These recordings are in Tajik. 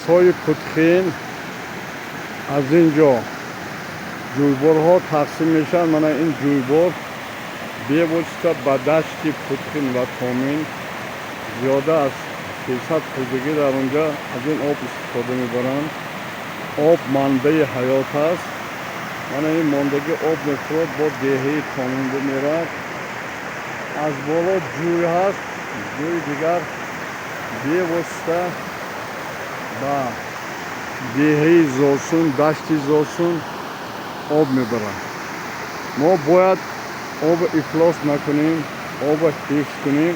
Деҳотҳои Путхин аз ин ҷо ҷӯйборҳо тақсим мешаванд. Мана ин ҷӯйбор бевосита ба дашти Путхин ва Томин, зиёда аз 300 хоҷагӣ дар онҷа аз ин об истифода мебаранд. Об манбаи ҳаёт аст. Мана ин мондагӣ об мефурод, бо деҳаи Томин бимерад. Аз боло ҷӯй ҳаст, ҷӯи дигар бевосита ба деҳаи Зосун, дашти Зосун об мебарад. Мо бояд об ифлос накунем, об ҳифз кунем,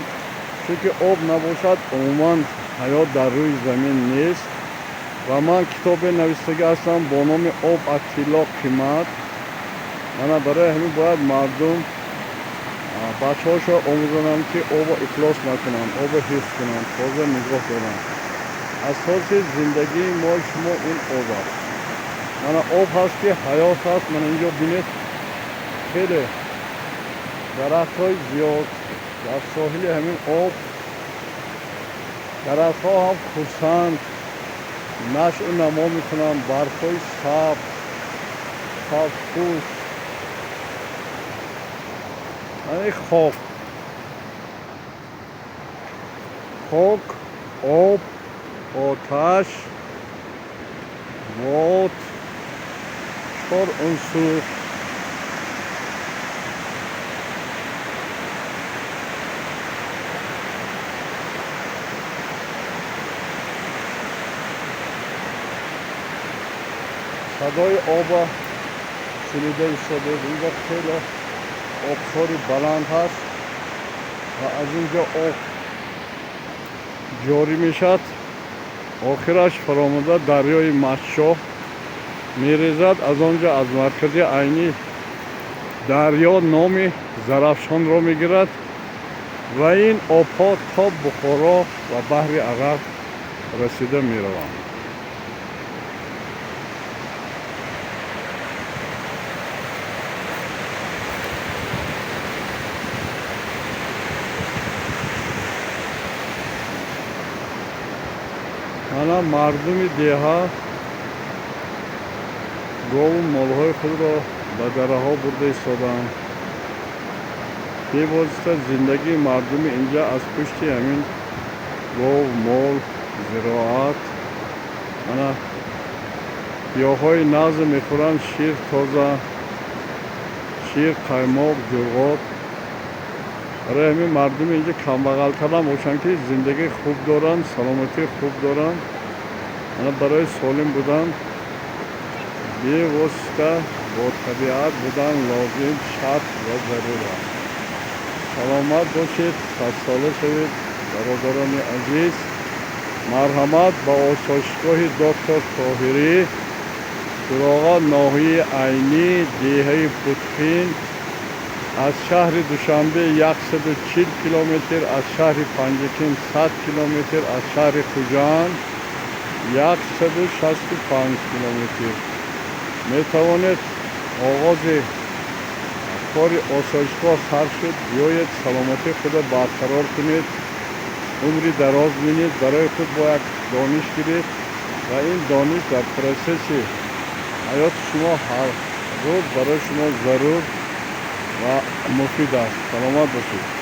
чунки об набошад, умуман ҳаёт дар рӯи замин нест. Ва ман китобе навистагӣ ҳастам бо номи «Об аз тилло қимат». Мана барои ҳамин бояд мардум бачаҳошо омӯзонанд, ки обро ифлос накунанд, обро ҳифз кунанд, тоза нигоҳ доранд. Асоси зиндагии мо шумо ин об аст. Мана об ҳаст, ки ҳаёт ҳаст. Мана инҷо бинед, хеле дарахтҳои зиёд дар соҳили ҳамин об. Дарахтҳо ҳам хурсанд нашъу намо мекунанд, баргҳои сабз, сабзпӯш. Ани хок, хок, об, оташ, бод, чор унсур. Садои оба шунида истодед. Инҷо хеле обшори баланд ҳаст ва аз ин ҷо об ҷорӣ мешавад. Охираш фаромада дарёи Мастчоҳ мерезад. Аз он ҷо, аз маркази Айнӣ, дарё номи Зарафшонро мегирад ва ин обҳо то Бухоро ва баҳри Араб расида мераванд. Мана мардуми деҳа гову молҳои худро ба дараҳо бурда истодаанд. Бевосита зиндагии мардуми инҷа аз пушти ҳамин гов, мол, зироат. Мана гиёҳҳои нағзе мехӯранд, шир, тоза шир, қаймоқ, ҷурғот. Барои ҳамин мардуми инҷа камбағалтарам бошанд, ки зиндагии хуб доранд, саломатии хуб доранд. Мана барои солим будан бевосита бо табиат будан лозим, шарт ва зарур аст. Саломат бошед, садсола шавед, бародарони азиз. Марҳамат ба осоишгоҳи доктор Тоҳирӣ, Суроға, ноҳияи Айнӣ, деҳаи Путхин. Аз шаҳри Душанбе 140 километр, аз шаҳри Панҷакент 100 километр, аз шаҳри Хуҷанд 165 километр. Метавонед, оғози кори осоишгоҳ сар шуд, биёед, саломатии худро барқарор кунед, умри дароз бинед, барои худ бо як дониш гиред ва ин дониш дар процесси ҳаёти шумо ҳар рӯз барои шумо зарур ва муфид аст. Саломат бошед.